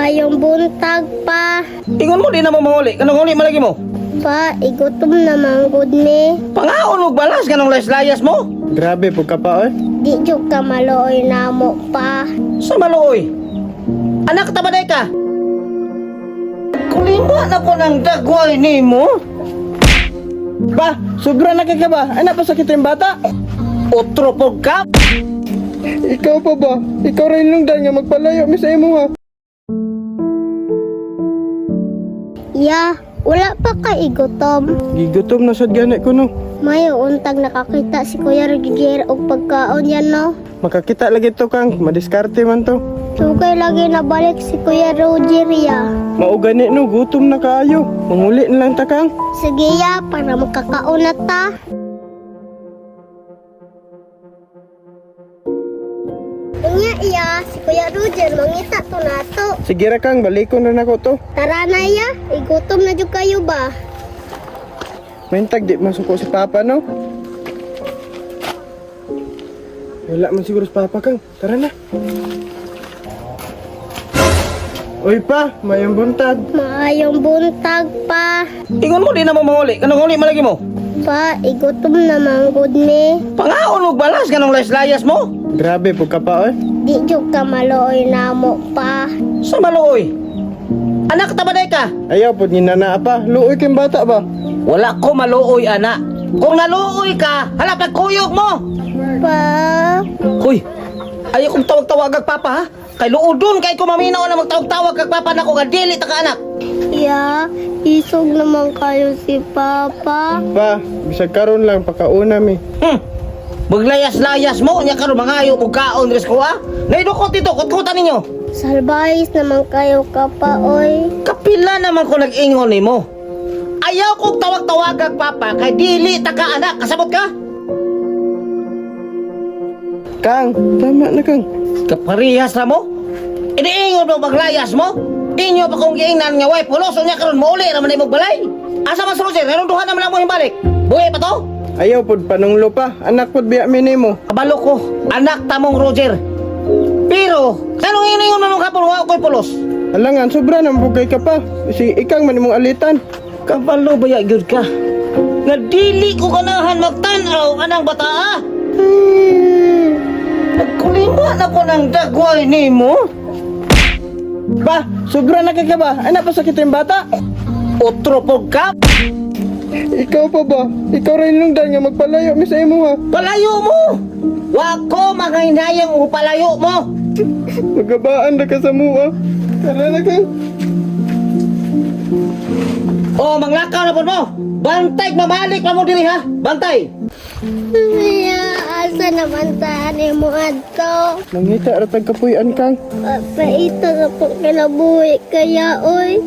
Maayong buntag, pa. Ingon mo di na mo manguli. Kanang uli malagi mo? Pa, igutom naman gud ni. Pangaon og balas kanang layas-layas mo. Grabe pud ka pa oy. Di jud ka maluoy namo, pa. Sa maluoy. Anak ta ba day ka? Kulima na ko ng dagway nimo. Ba, sobra na kay ka ba? Ay napasakit yung bata. Otro pog ka. Ikaw pa ba? Ikaw rin nung nga magpalayo mi sa imo ha. Ya, wala pa ka igutom. Gigutom na sad gani ko no. Mayo untag nakakita si Kuya Roger og pagkaon yan, no. Makakita lagi to, Kang, madiskarte man to. Sugay lagi nabalik si Kuya Roger ya. Mao gani no, gutom na kaayo. Manguli na lang ta, Kang. Sige ya, para makakaon na ta. Unya iya, si Kuya Roger mangita to nato. Sige ra, Kang, balikon ra nako to. Tara na ya, igutom na jud kayo ba? Mentag di masuko si Papa no. Wala man siguro si Papa, Kang. Tara na. Uy pa, mayong buntag. Maayong buntag, pa. Ingon mo di na mo manguli. Kanang uli malagi mo? Pa, igutom naman gud ni. Pangaon og balas kanang layas-layas mo. Grabe pud ka pa oy. Di jud ka maluoy namo, pa. Sa maluoy. Anak ta ba day ka? Ayaw pud ni nana pa. Luoy kay bata ba? Wala ko maluoy, ana. Kung naluoy ka, hala pagkuyog mo. Pa, Hoy, ayaw kong tawag-tawag kag papa ha. Kay luodon kay ko maminaw na magtawag-tawag kag papa nako nga dili ta ka anak. Ya, isog naman kayo si Papa. Pa, bisag karon lang pakauna mi. Maglayas-layas mo nya karon mangayo og kaon res ko ha. Naidukot dito kutkutan ninyo. Salbayis naman kayo ka pa, oy. Kapila naman ko nag-ingon nimo. Ayaw kong tawag-tawag kag papa kay dili ta ka anak. Kasabot ka? Kang, tama na, Kang. Kaparehas na mo? Iniingon mo maglayas mo? Inyo pa kong giingnan nga way pulos unya karon mouli ra man imong balay. Asa man si Roger? Karon duha naman lang mo himbalik. Buhi pa to? Ayaw pud panunglo pa. Anak pud biya mi nimo. Kabalo ko, anak tamong Roger. Pero, kanong iningon mo nung hapon wa ko'y pulos? Alangan sobra nang bugay ka pa. Si ikang man imong alitan. Kabalo ba ya gyud ka? Nga dili ko ganahan magtan-aw anang bata ah. Nagkulima na ko ng dagway nimo. Pa, sobra na kay ka ba? Ay napasakit yung bata. Otro pog ka. Ikaw pa ba? Ikaw rin nung nga magpalayo mi sa imo ha. Palayo mo. Wa ko mangahinayang o palayo mo. Magabaan na ka sa mua. Tara na, Kang. O manglakaw na po mo. Bantay mamalik pa mo diri ha. Bantay. Ya, asa naman ta ni mo adto? Mangita ra tag kapuy-an, Kang. Paita na po kinabuhi kaya, oy.